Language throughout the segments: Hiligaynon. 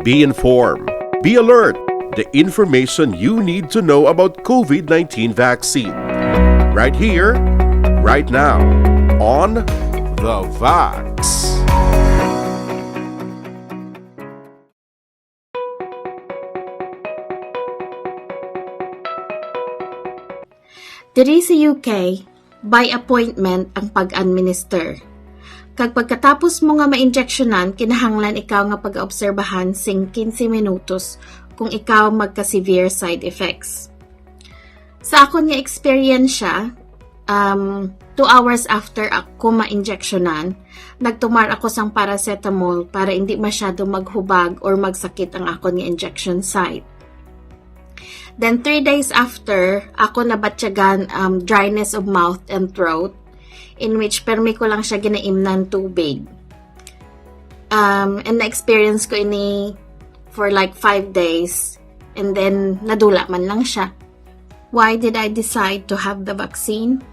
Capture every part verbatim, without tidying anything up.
Be informed. Be alert. The information you need to know about COVID nineteen vaccine. Right here, right now, on The Vax. Diri sa U K, by appointment ang pag-administer. Kag pagkatapos mo nga ma-injectionan, kinahanglan ikaw nga pag-obserbahan sing quince minutos kung ikaw magka-severe side effects. Sa akon nga eksperyensya, um, two hours after ako ma-injectionan, nagtumar ako sang paracetamol para hindi masyado maghubag or magsakit ang akon nga injection site. Then three days after, ako nabatyagan um, dryness of mouth and throat, in which permi ko lang siya ginaimnan tubig. Um, and na-experience ko ini for like five days, and then nadula man lang siya. Why did I decide to have the vaccine?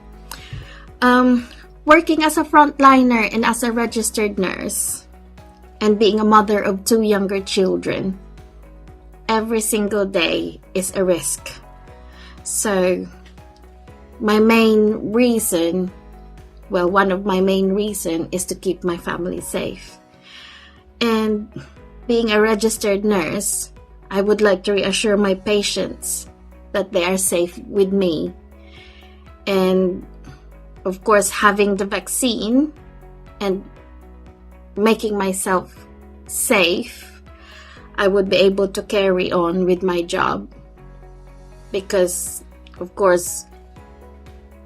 Um, working as a frontliner and as a registered nurse, and being a mother of two younger children, every single day is a risk. So, my main reason, well, one of my main reason is to keep my family safe. And being a registered nurse, I would like to reassure my patients that they are safe with me. And of course, having the vaccine and making myself safe, I would be able to carry on with my job. Because, of course,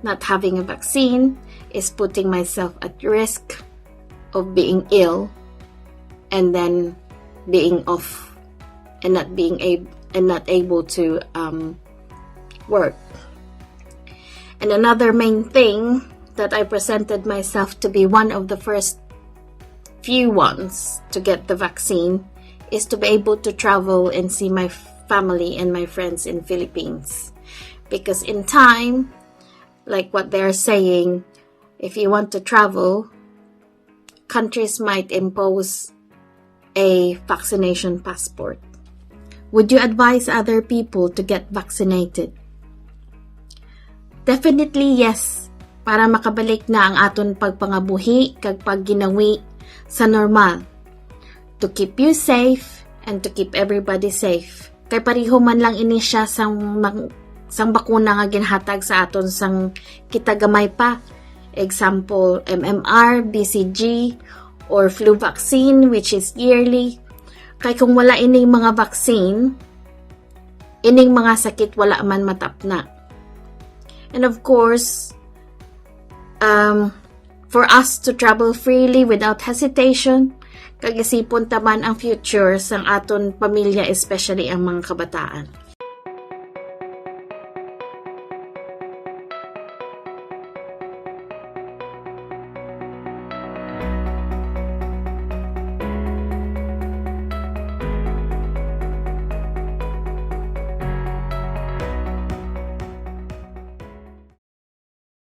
not having a vaccine is putting myself at risk of being ill and then being off and not being able and not able to um, work. And another main thing that I presented myself to be one of the first few ones to get the vaccine is to be able to travel and see my family and my friends in Philippines. Because in time, like what they're saying, if you want to travel, countries might impose a vaccination passport. Would you advise other people to get vaccinated? Definitely yes, para makabalik na ang aton pagpangabuhi kag pagginawi sa normal. To keep you safe and to keep everybody safe. Kay pareho man lang ini siya sang mang- sang bakuna nga ginhatag sa aton sang kita gamay pa. Example, M M R, B C G, or flu vaccine, which is yearly. Kay kung wala ining mga vaccine, ining mga sakit wala man matapna. And of course, um, for us to travel freely without hesitation, kag isipon ta man ang future sang aton pamilya, especially ang mga kabataan.